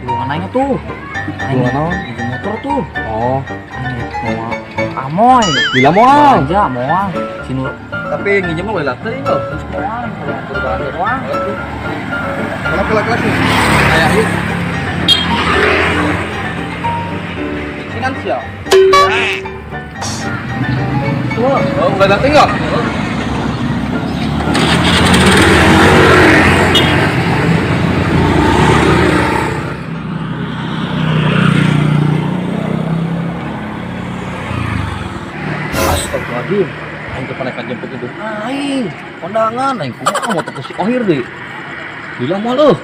Lu nanya tuh. Lu naon? Di motor tuh. Oh, Mau amoy. Bila moal. Aja moal. Sinu Tapi nginjem mah lila teuing loh. terus moal, motor balanja doang. Kelak kelak kelak. Kayak ieu. Sinan sia. Tuh. Oh, lila teuing loh. Astagfirullahaladzim. Aing teh paneka jemput itu. Aing, kondangan aing kumaha motor teh si Ohir deui. Lila moal euh.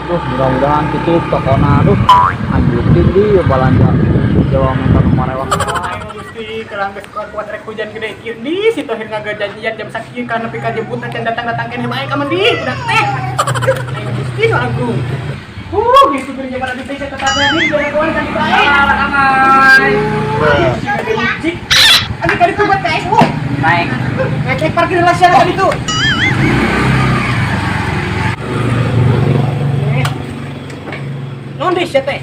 Duh, mudah-mudahan tutup tokona. Aduh, anjir di balanja Jawa minta nomor rewak. Aing Gusti kelang geus kuat rek hujan gede kieu di si Tohir ngagajanjian jam sakieu ka nepi ka jemput teh datang-datang keneh bae ka mandi budak teh. Aing Gusti nu agung. Gitu geuning zaman abdi teh tetap di jalan kan bae. Amai. Abi kali itu buat KS bu. Naik. Ngecek parkir lah siapa tadi tuh. Non deh sia teh.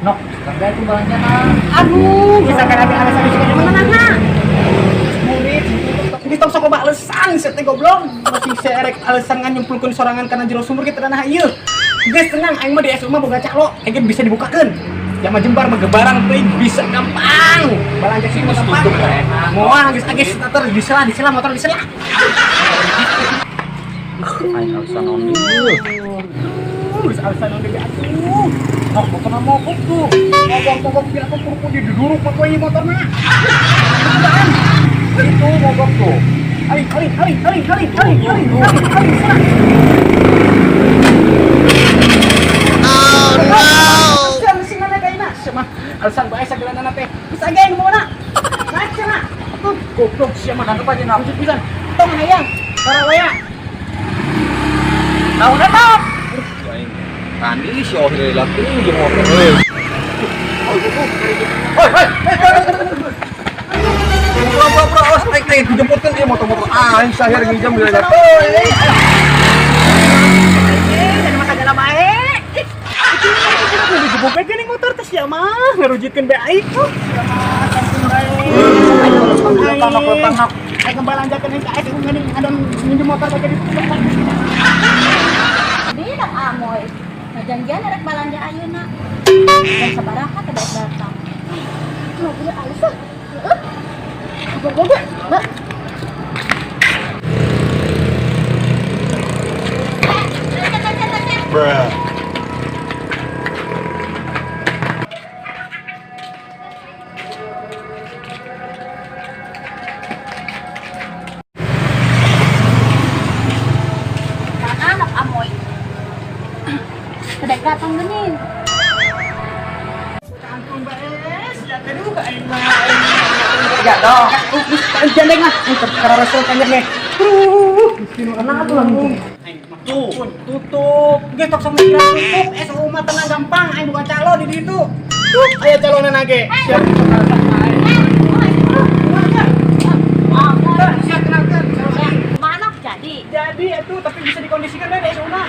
Nok, kagak itu balanja nah. Aduh, bisa kan abi alasan di mana mana. Murid. Geus tong sok loba alasan sia teh goblok. Masih serek alasan nganyumpulkeun sorangan kana jero sumur kitu tanah ieu. Geus tenang aing mah di SU mah boga calo, aing bisa dibukakeun. Jama jembar mah gebarang teuing bisa gampang. Balanja sih mah gampang. Tutup enak. Moal geus geus motor disela disela motor disela. Aing alasan naon deui. Geus alasan naon deui atuh. Nok, motorna mogok tuh. Mogok-mogok pira kupu diduruk mah ieu motorna. Itu mogok tuh. Ali ali ali ali ali ali ali ali ali salah. Oh no. Siapa sih mana kaina? Siapa? Alasan bae sageulana teh. Geus aya nu mana? Naik cenah. Tuh goblok sia mah Nangkep aja nak. lanjut pisan. Tong hayang. Karawaya. Naon eta? Aing tadi si Ohir lila teuing jeung motor euy. Hoi, hoi, bro, bro, bro, awas naik naik dijemputkeun ieu motor-motor. Aing sahir nginjem lila teuing. Eh, mah sagala bae. Itu dijebuk geuning motor teh sia mah ngarujitkeun bae aing. Sia mah sampun bae. Ayo, nok, nok. Aing balanjakeun ka aing geuning ada minjem motor bae di Di nak amoy. Ngajanjian rek balanja ayeuna. Dan sabaraha teh daek datang. Mobil alus ah. Heeh. Boga-boga. Mbak. Bruh. Mana anak amoy. Teh datang geuning. Ampun bae, sia teh duh aing mah. Ya dong. Jangan mah, karena kanjeng nih. Duh, Gusti nu anak atuh langsung. Tuh, tutup. Geus tok sama kira tutup, SU mah tenang gampang, aing bukan calo di ditu. Tuh, aya calonana ge. Siap siap kenalkan. Mana jadi? Jadi itu tapi bisa dikondisikan deh SU na.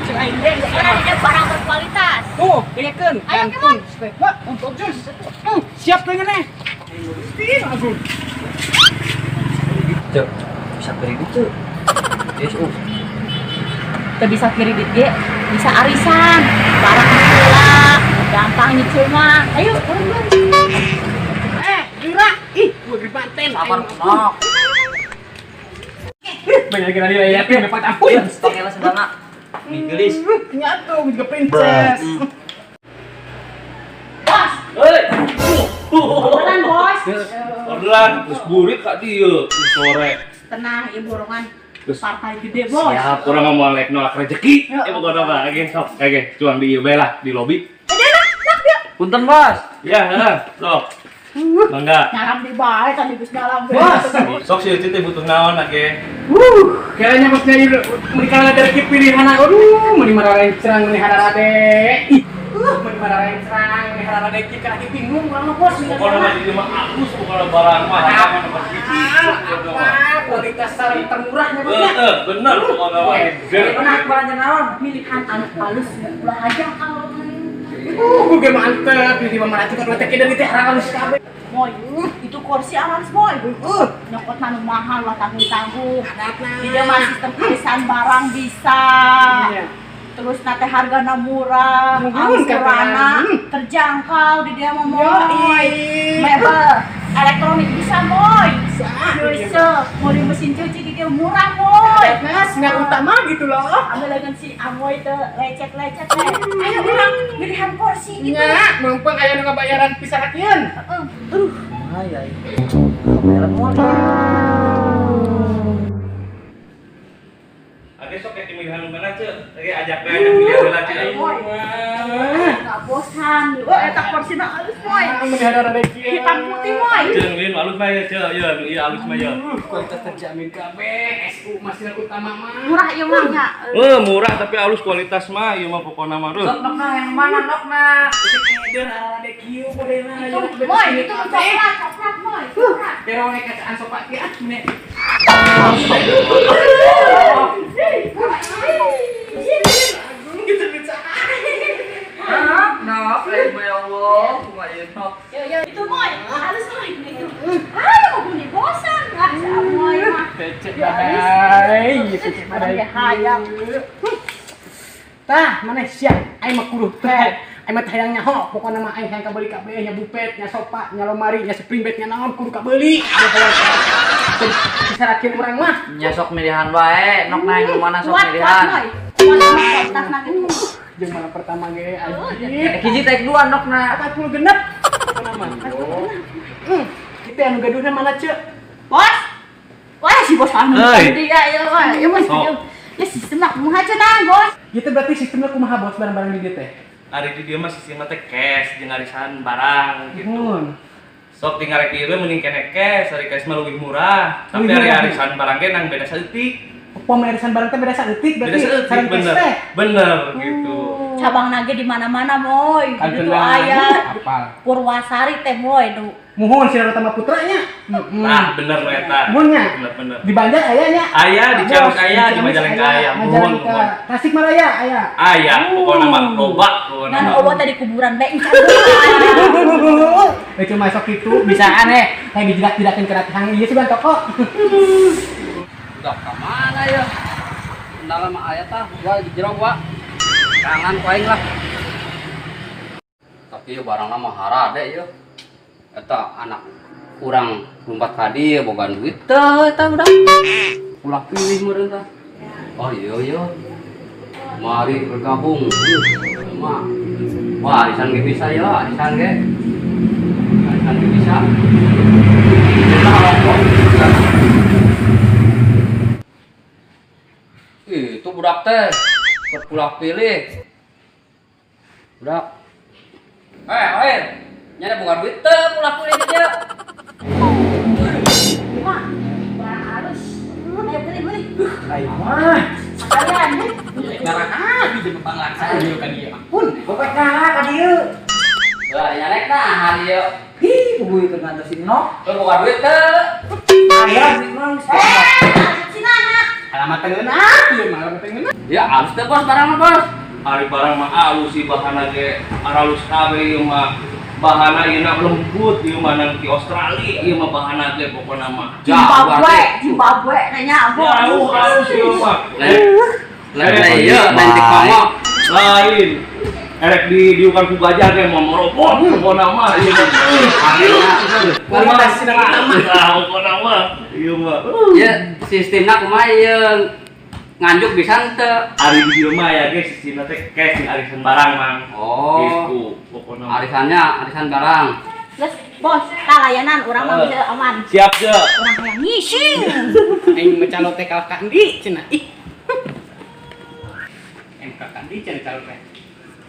Cek aing ge. Ada barang berkualitas. Tuh, dengekeun. Ayo, Kantun. Wah, untuk jus. Siap pengen nih. Gusti agung. Cek, bisa kredit tuh. SU. Teu bisa kredit ge, bisa arisan. Barang pula, gampang nyicil mah. Ayo, turun. Eh, geura. Ih, gua gede banten. Sabar, nok. Banyak kira dia ya, dapat ampun. Stok lah sendana. Minggelis. Nyatu juga princess. Wah, Orderan geus burit ka dieu sore. Tenang ieu borongan. Terus Partai gede bos. siap, urang mah moal rek nolak rezeki. Eh pokokna mah ge sok ge cuang di ieu bae lah di lobi. Punten, Bos. Ya, heeh, sok. Mangga. Nyaram di bae tadi geus nyaram. Bos. Sok si Uci teh butuh naon age. Kayaknya bosnya ieu mereka ada rezeki pilihan aduh meuni mararencrang meuni hararade. Ih, meuni mararencrang meuni hararade kieu kana bingung urang mah bos. Pokokna mah di dieu mah alus pokokna barang mah harga mah nomor hiji. Apa kualitas sareng termurahnya bosnya. Heeh, bener pokokna mah. Pernah belanja naon? Milihan anu halus ulah aja kalau Gue mantep, di mama racun kan teh dari teh halus kabeh. Moy, itu kursi halus moy. Nyokot anu mahal lah tanggung-tanggung. Di dia mah sistem arisan barang bisa. Iya. Terus nate hargana murah, Nuhun, angsurana katanya. terjangkau di dia mah moy. Yoi. Mebel elektronik bisa moy. Bisa. Bisa, mau di mesin cuci di dia murah moy. Nah, sinar utama gitu loh. Ambil dengan si Amoy teh lecet-lecet teh. Ayo urang pilihan kursi gitu. Nya, mumpung aya nu ngabayaran pisarakeun. Heeh. Aduh, Kumaha ya? Kabayaran moal. Age sok kayak pilihan nu mana ceu? Age ajak we ajak pilihan heula ceu. Moy. Nggak bosan. Oh, eta kursina halus moy. Meuni hararade kieu. Hitam putih moy. Ceu lin alus mah ya ceu, ieu ieu alus mah ya. Kualitas terjamin kabeh, SU mah sinar utama mah. Murah ieu mah nya. Murah tapi alus kualitas mah ieu mah pokona mah. Sok nokna yang mana nokna? Keder hararade kieu modelna. Itu moy, itu coklat, coklat moy. Coklat. Pero rek kacaan sopak kieu ah mene. Gitu bisa. Nok, ya Allah, kumaha ieu nok. Yo yo itu moy, halus moy itu. Ayo mau beli bosan ah si Amoy mah. Becek badai, becek badai. Hayang. Tah, mana siap? Aing mah kudu teh. Aing mah hayang nyaho, pokona mah aing hayang kabeuli kabeh nya bupet, nya sofa, nya lomari, nya spring bed, nya naon kudu kabeuli. Disarakeun urang mah. Nya sok milihan wae, nokna yang mana sok Kuat kuat milihan. moy. Kuat kuat tasna gitu. Jeung malam pertama ge anjir. Tek hiji tek dua nokna. 40 genep. Pokona mah. Kita anu gaduhna mana ceu? Bos. Wah si bos anu. Hei. Dia ya wah, ya bos. Sok. Ya sistemna kumaha cenah bos? Gitu berarti sistemnya kumaha bos barang-barang di dieu teh? Ari di dieu mah sistemna teh cash jeung arisan barang gitu. Nuhun. Sok tinggal rek ieu mending kene cash, ari cash mah leuwih murah. Tapi Leuwih ari murah. arisan barang ge nang beda saeutik. Upama arisan barang teh beda saeutik Beda berarti saeutik sareng cash bener. teh. Bener gitu. Cabang nage di mana-mana moy. Gitu Kantenan. aya Apal. Purwasari teh moy nu. Muhun sinar utama putranya. Tah bener nu eta. Muhun nya. Bener bener. Di Banjar aya nya. Aya di Ciamis aya, di Majalengka aya. Muhun Majalengka. muhun. Tasikmalaya aya. Aya, pokona mah loba pokona Ngan mah. obat tadi kuburan bae encan. Itu masuk itu bisa aneh kayak dijilat-jilatin ke hang ieu sih toko. Udah ka mana ya? Kendala mah aya tah, gua di jero gua. Tangan ku aing lah. Tapi ieu barangna mah harade ieu. Eta anak urang lompat ka dieu boga duit teh eta udah. Ulah pilih meureun tah. Oh iya iya. Mari bergabung. Mah. Wah, arisan ge bisa ya, arisan ge. Arisan ge bisa. Kita rokok. Ih, itu budak teh. Berpulah pilih. Budak. Eh, nyari bukan duit teh, pulah pilih dia. Mah, barang halus. Ayo beli beli. Ayo mah. Sekalian. Darah di jeung panglaksa ieu ka dieu. Pun, bopek nah ka dieu. Lah, nyarek nah hari ieu. Hi, kubu itu ngantosin nok. Lu bukan duit teh. Aya duit mah geus. Eh, cenah. Alamat teh ngeunah, ieu mah alamat teh ngeunah. Ya, halus teh bos barang mah bos. Ari barang mah alus sih bahana ge aralus kabeh ieu mah. Bahana ieu na lembut ieu mah nang di Australia ieu mah bahana ge pokona mah. Zimbabwe, Zimbabwe nanya bos. Jauh alus ieu mah. Lain lain ieu, lain di Kongo. Lain. Erek di diukan ku gajah ge mau merobot pokona mah ieu mah. Kualitas sinar utama. Ah, pokona mah ieu mah. Ya, sistemna kumaha ieu? Nganjuk bisa henteu. Ari di dieu mah ya ge sistemna teh cash jeung arisan barang mang. Oh. Gitu pokona mah. Arisannya, arisan barang. Geus, bos, tah layanan urang mah bisa aman. Siap, Je. Urang hayang ngising. Aing mah calo teh kalah kandi cenah. Ih. Aing kalah kandi cenah calo teh.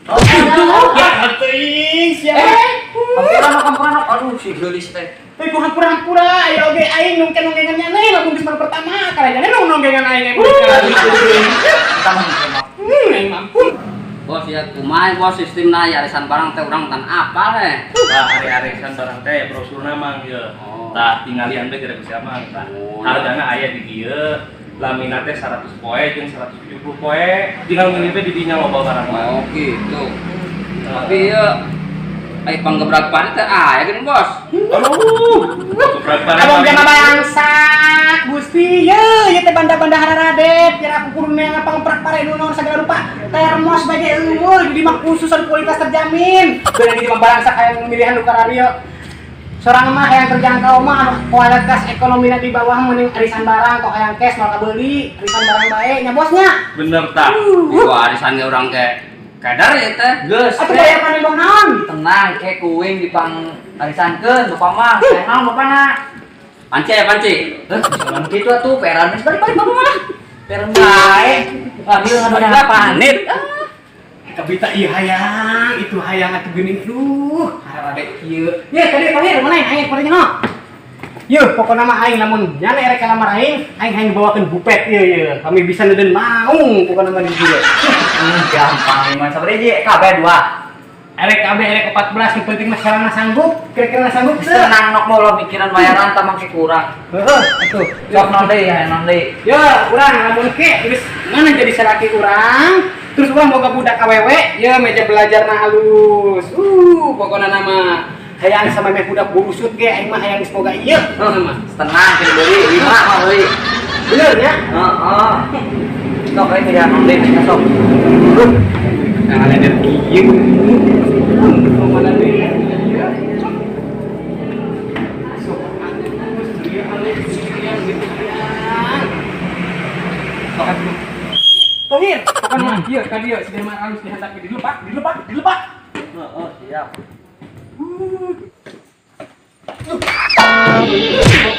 Oh, Ya teuing sia. Hampura nok, hampura nok. Aduh, si geulis teh. Teuing ku hampura-hampura aya oge aing nungken nunggengan nyane lamun geus malam pertama karajane nung nunggengan aing aing. Kita mah henteu mah. Aing mampu. Bos ya kumaha bos sistemna ya arisan barang teh urang tan apal heh. Tah ari arisan barang teh brosurna mang ye. Oh. Tah tinggalian teh kira ku mang tah. Oh. Hargana aya di dieu. Lamina teh 100 poe jeung 170 poe. Tinggal milih teh di dinya loba barang mah. Oh gitu. Tapi ya ai panggebrak pare teh aya geuning bos. Aduh, gebrak pare. Abang jangan bangsa, Gusti, ye, ye teh banda-banda hararadet, kira aku kudu neang pangprak pare nu naon segala rupa. Termos bae eueuh, jadi mah khusus anu kualitas terjamin. Beunang jadi mah barangsa hayang milihan nu kararieu. Sorang mah hayang terjangkau mah anu kualitas ekonomina di bawah mending arisan barang atau hayang cash moal kabeuli, arisan barang bae nya bosnya. Bener tah. Ieu arisan ge urang ge keder ieu teh. Geus. Atuh bayar panen bang naon? Tenang, ke kuing dipang arisankeun bapak mah. Teh naon bapak na? Panci ya panci. Heh, jangan kitu atuh, peran geus balik-balik bapak mah. Peran bae. Ngambil ngadon Panit. Kabita ieu hayang, itu hayang atuh geuning duh, hararade kieu. Ye, tadi terakhir mana aing pokoknya no. Ye, pokona mah aing lamun nyana erek ka lamar aing, aing hayang bawakeun bupet ieu ye. Kami bisa neuden maung pokona mah di dieu. Gampang mah sabaraha hiji? KB 2. Erek KB erek 14 nu penting mah sarana sanggup, kira-kira sanggup teu? Tenang nok mau lo mikiran bayaran tah mangke kurang. Heeh, atuh. Sok non deui ya, non deui. Ya, urang lamun ke geus mana jadi salaki urang, terus urang boga budak awewe, ya meja belajarna halus. Pokona nama hayang sama meh budak burusut ge aing mah hayang geus boga ieu. Heeh mah. Tenang ke deui, 5 mah deui. Bener nya? Heeh. Sok aing ya non deui nya sok. Nah, ada kieu. Mana deui? Sok halus, ieu halus, ieu gitu. Sok atuh. Tohir, pokoknya mah ieu ka dieu si mah halus dihantak di dilepak, dilepak, dilepak. Heeh, siap.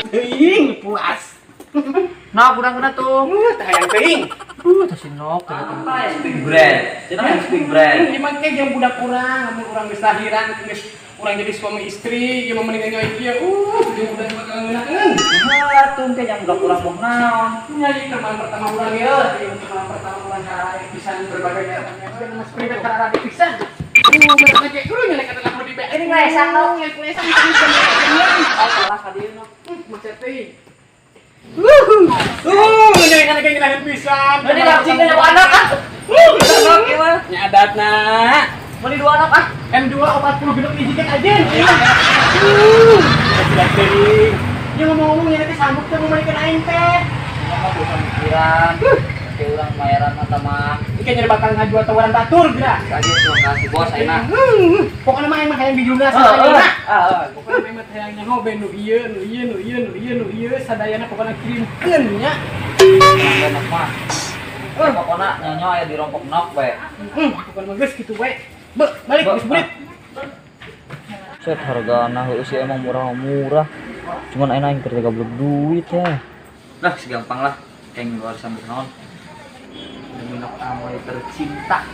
Teuing puas. Nah, kurang kena tuh. Tah hayang teuing. Tah si nok. Apa ya speak brand? Cenah speak brand. Gimana kayak yang budak urang, lamun urang geus lahiran, geus urang jadi suami istri, ieu mah mendingan nyoy kieu. Jeung budak bakal ngeunakeun. Nah, tuh kayak yang budak urang mau naon. Nyai ke malam pertama urang ieu, ieu malam pertama urang kararek pisan berbagai macam. Mas pribadi kararek pisan. Mereka kayak guru nyalek kata lamun di BM. Ini ngelesang, no. Ngelesang terus kan. Oh, salah ka dieu nok. Macet teuing. Nyai kana kayak ngeunakeun pisan. Ini langsung dua anak ah. Anak ieu mah. Nya adatna. Meuli dua anak ah. M2 40 gedung ijikan aja. Sudah teuing. Ya ngomong-ngomong nya teh sanggup teh meulikeun aing teh. Ya mah bukan pikiran. Oke, urang bayaran mah mah. Ieu nya bakal ngajual tawaran batur geura. Kaget tuh kasih bos aing mah. Pokoknya mah aing mah hayang dijulna sadayana. Pokoknya mah aing mah hayang nyaho be nu ieu, nu ieu, nu ieu, nu ieu, nu ieu sadayana pokoknya kirimkeun nya. Nok mah. Pokoknya nyonyo aya di rompok nok we. Pokoknya mah geus kitu we. Be, balik geus burit. Set hargana heueuh sih emang murah-murah. Cuman aing aing keur gablek duit ya. Lah, segampang lah. Kayak ngeluar sambil naon. Demi nok amoy tercinta.